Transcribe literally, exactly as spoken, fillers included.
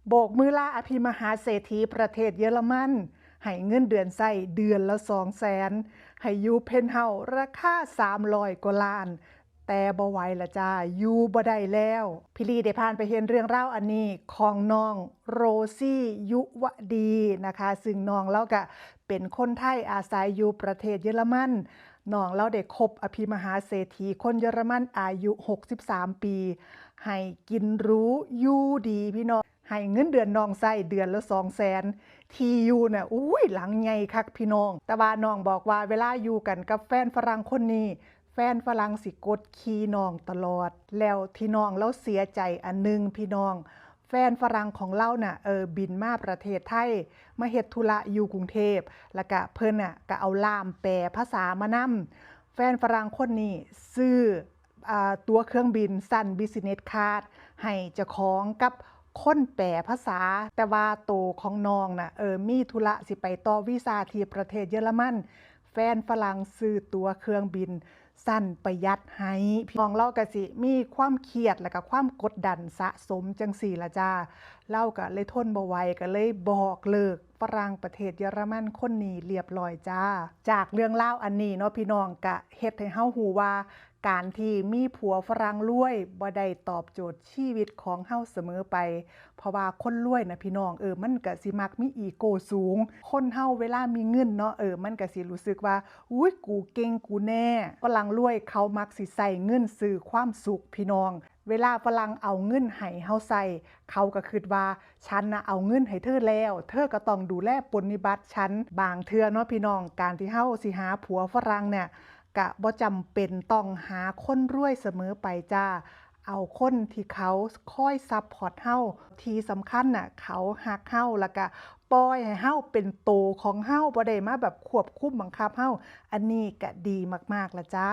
โบกมือลาอภิมหาเศรษฐีประเทศเยอรมัน ให้เงินเดือนใช้เดือนละสองแสน ให้อยู่เพนท์เฮาส์ราคาสามร้อยกว่าล้าน แต่บ่ไหวละจ้า อยู่บ่ได้แล้ว พี่ลีได้ผ่านไปเห็นเรื่องราวอันนี้ของน้องโรซี่ ยุวดีนะคะ ซึ่งน้องเลาก็เป็นคนไทยอาศัยอยู่ประเทศเยอรมัน น้องเลาได้คบอภิมหาเศรษฐีคนเยอรมันอายุหกสิบสามปี ให้กินหรูอยู่ดีพี่น้อง ให้เงินเดือนน้องใช้เดือนละสองแสน ที่อยู่น่ะ อุ้ย หลังใหญ่คักพี่น้อง แต่ว่าน้องบอกว่าเวลาอยู่กันกับแฟนฝรั่งคนนี้ แฟนฝรั่งสิกดขี่น้องตลอด แล้วที่น้องเลาเสียใจอันหนึ่งพี่น้อง แฟนฝรั่งของเลาน่ะ เออ บินมาประเทศไทย มาเฮ็ดธุระอยู่กรุงเทพฯ แล้วก็เพิ่นน่ะก็เอาล่ามแปลภาษามานำ แฟนฝรั่งคนนี้ซื้อ อ่า ตั๋วเครื่องบินชั้น Business Class ให้เจ้าของกับคนแปลภาษา แต่ว่าโตของน้องน่ะ เออ มีธุระสิไปต่อวีซ่าที่ประเทศเยอรมัน แฟนฝรั่งซื้อตั๋วเครื่องบินชั้นประหยัดให้ น้องเลาก็สิมีความเครียดแล้วก็ความกดดันสะสมจั่งซี้ล่ะจ้า เลาก็เลยทนบ่ไหว ก็เลยบอกเลิกฝรั่งประเทศเยอรมันคนนี้เรียบร้อยจ้า จากเรื่องราวอันนี้เนาะพี่น้อง ก็เฮ็ดให้เฮาฮู้ว่า การที่มีผัวฝรั่งรวยบ่ได้ตอบโจทย์ชีวิตของเฮาเสมอไป เพราะว่าคนรวยน่ะพี่น้อง เออ มันก็สิมักมีอีโก้สูง คนเฮาเวลามีเงินเนาะ เออ มันก็สิรู้สึกว่า อุ๊ย กูเก่ง กูแน่ ฝรั่งรวยเขามักสิใช้เงินซื้อความสุขพี่น้อง เวลาฝรั่งเอาเงินให้เฮาใช้ เขาก็คิดว่า ฉันน่ะเอาเงินให้เธอแล้ว เธอก็ต้องดูแลปรนนิบัติฉัน บางเทื่อเนาะพี่น้อง การที่เฮาสิหาผัวฝรั่งเนี่ย ก็บ่จำเป็นต้องหาคนรวยเสมอไปจ้า เอาคนที่เขาคอยซัพพอร์ตเฮา ที่สำคัญน่ะ เขาฮักเฮา แล้วก็ปล่อยให้เฮาเป็นโตของเฮา บ่ได้มาแบบควบคุมบังคับเฮา อันนี้ก็ดีมากๆละจ้า